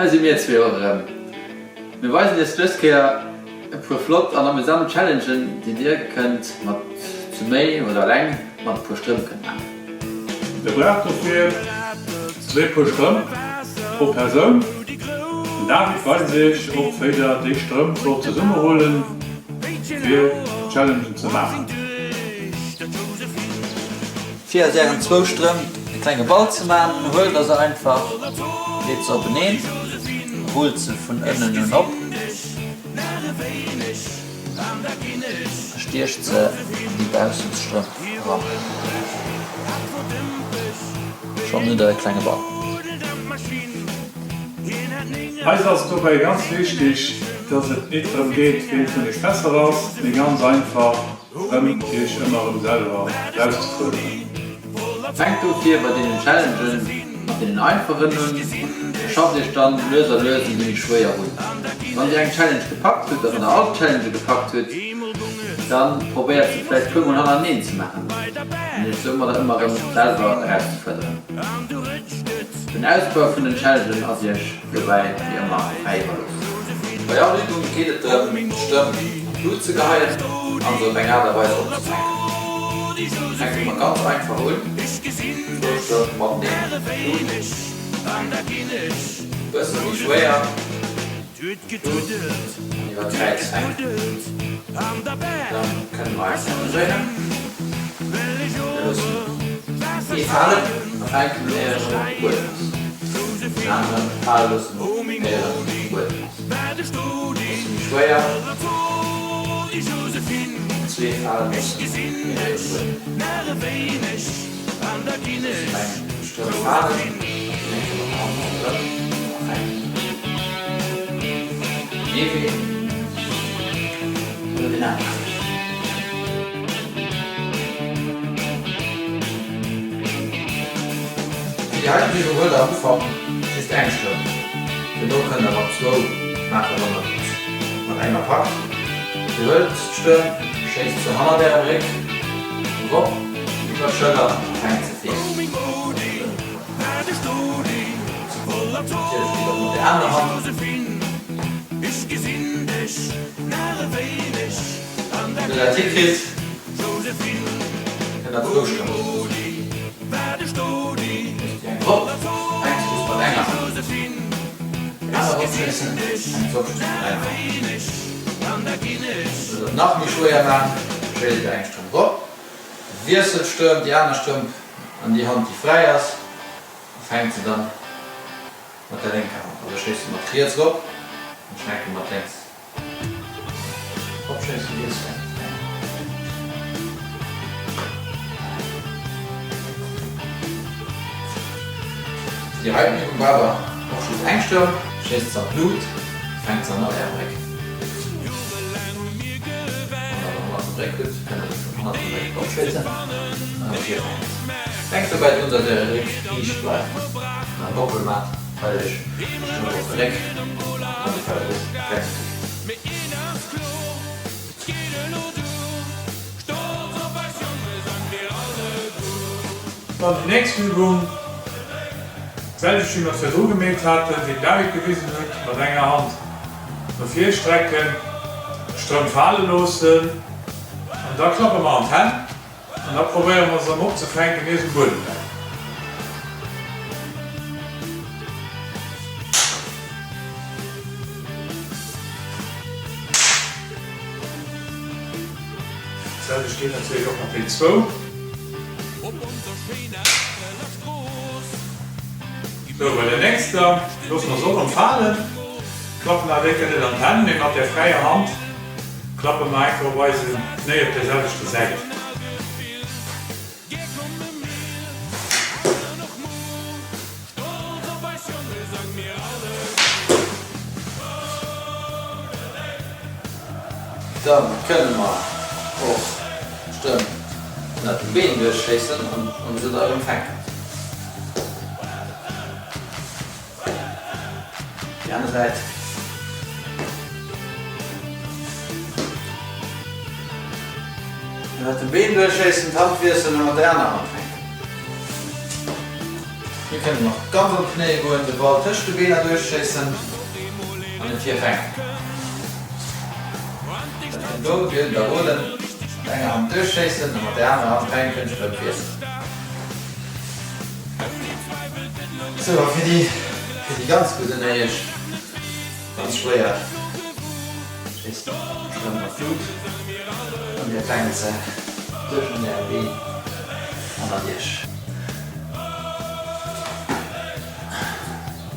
Hei si mir zwee och erëm. Mir weisen iech dës Kéier e puer flott an amüsant Challengen, déi dir kënnt mat zu méi oder eleng mat e puer Strëmp kënnt maachen. Dir braucht dofir zwee Puer Strëmp pro Persoun. Den David weist iech och wéi der déi Strëmp sollt zesummerullen fir d'Challengen ze maachen. Fir aus ären zwou Strëmp e klenge Ball ze man, huelt der se einfach, leet se openeen, rullt se vun ënnen un op a stiecht se an déi baussent Strëmp eran. Schonn hutt der e klenge Ball. Eis ass et dobäi ganz wichteg, dass et nit drëm geet, ween vun iech besser ass, mee ganz einfach, Rëm iech ëmmer rëm selwer erauszefuerderen. Fänkt dofir bei deenen Challengen mat deenen einfachen un a schafft iech dann lues a lues un déi méi schwéier run. Wann dir eng Challenge gepackt hutt, a wann der all d'Challengë gepackt hutt, dann probéiert se vläicht puer mol hannerteneen ze maachen an iech soumadder ëmmer rëm selwer erauszefuerderen. Den Ausbau vun den Challengen ass iech. Dobäi wéi ëmmer fräi iwwerlooss. Bei all Übung geet et drëm, d'Stëmm an d'Lut ze geheien an se op eng Aart a Weis opzefänken. Fänke mer ganz einfach un, zwou Stëmm mateneen an d'Lut, eng bësse méi schwéier, d'Lut an iwwer d'Kräiz fänken. Dann kënne mer eis amuséieren. Mir loossen ee falen a fänken un éier en erëm op de Buedem ass. Den aneren fale loossen éier en op de Buedem ass. Bësse méi schwéier. Zwee fale loossen éier en um Buedem ass. Loossen eng Strëmp falen, den eng mat der Hand ronderëm a fänken. Den ee Wee oder den anere Wee. Fir déi heiten Übung huelt der am Ufank just eng Strëmp, duerno kënnt der mat zwou maachen, wann der et mat enger packt. Dir huelt d'Strëmp, schéisst se hannert ärem Réck erop iwwer d'Schëller a fänkt se vir. Natierlech geet och mat der anerer Hand. Wann der dat hikritt, kënnt der zwou Strëmp loossen. Léisst déi eng drop, fänkt se just mat enger Hand. Déi aner eropschéissen, fänkt se och just mat enger Hand. Wëllt der et nach méi schwéier man, schéisst der eng Strëmp rop, wiesselt d'Strëmp, déi aner Strëmp an déi Hand déi fräi ass a fänkt se dann mat der lénker Hand. Also schéisst se mat riets rop an fänke mat lénks. Déi heiten Übung war awer och just eng Stonn. Schéisst se an d'Lut, fänkt se an mat ärem Réck. Wann der se hannert dem Réck hutt, kënnt der se vun hannert dem Réck opschéissen an erëm vir fänken. Denkt dobäi drun, dass äre Réck riicht bleift an en Bockel maacht. Well ech stoung op de Réck an de Feld op Fenster. Dann déi nächst Übung, d'selwecht wéi mer et virdru gemeet haten, wéi den David gewisen huet, mat enger Hand no vir strecken, d'Strëmp fale loossen an da klappe mer an d'Hänn. An da probéiere mer se erëm opzefänken, ier se um Buedem läit. Dat selwecht geet natierlech och mat deenen zwou. Sou, bei der nächster loosse mer se och erëm falen, klappen awer déi Kéier net an d'Hänn, mee mat der fräier Hand. Klappe mer enker op eisen Knéi op der selwechter Säit. Dann kënne mer och d'Stëmm ënnert dem Been duerchschéissen an se da erëm fänken. Déi aner Säit. Ënnert dem Been duerchschéissen, d'Hand wiesselen a mat der aner Hand fänken. Mir kënnen och ganz op d'Knéie goen, de Ball tëscht de Beener duerchschéissen an en vir fänken. Dat kënnt do, Dir widderhuelen, mat enger Hand duerchschéissen a mat der anerer Hand fänken, Strëmp wiesselen. Sou, a fir déi, fir déi ganz gutt ënner iech, ganz schwéier, schéisst d'Strëmp an d'Lut an dir fänkt se tëschent äre Been hannert iech.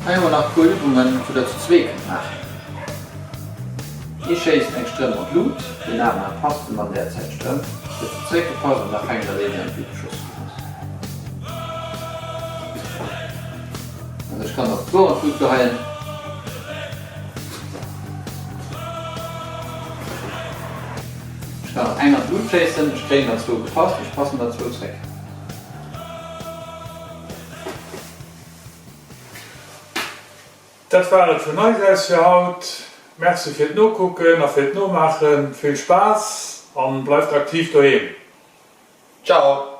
Hei hu mer nach puer Übungen, wou der zu zwee kënnt maachen. Ee schéisst eng Strëmp an d'Lut, deen anere passt em an där Zäit d'Strëmp, gëtt se zréckgepasst an da fänkt der deen, deen an d'Lut geschoss ginn ass. Also ech kann och zwou an d'Lut geheien. Ech kann och eng an d'Lut schéissen, ech kréien der zwou gepasst, ech passen der zwou zréck. Dat war et vun eis aus fir haut. Merci fir d'Nokucken a fir d'Nomaachen. Vill Spaass an bleift aktiv doheem. Ciao!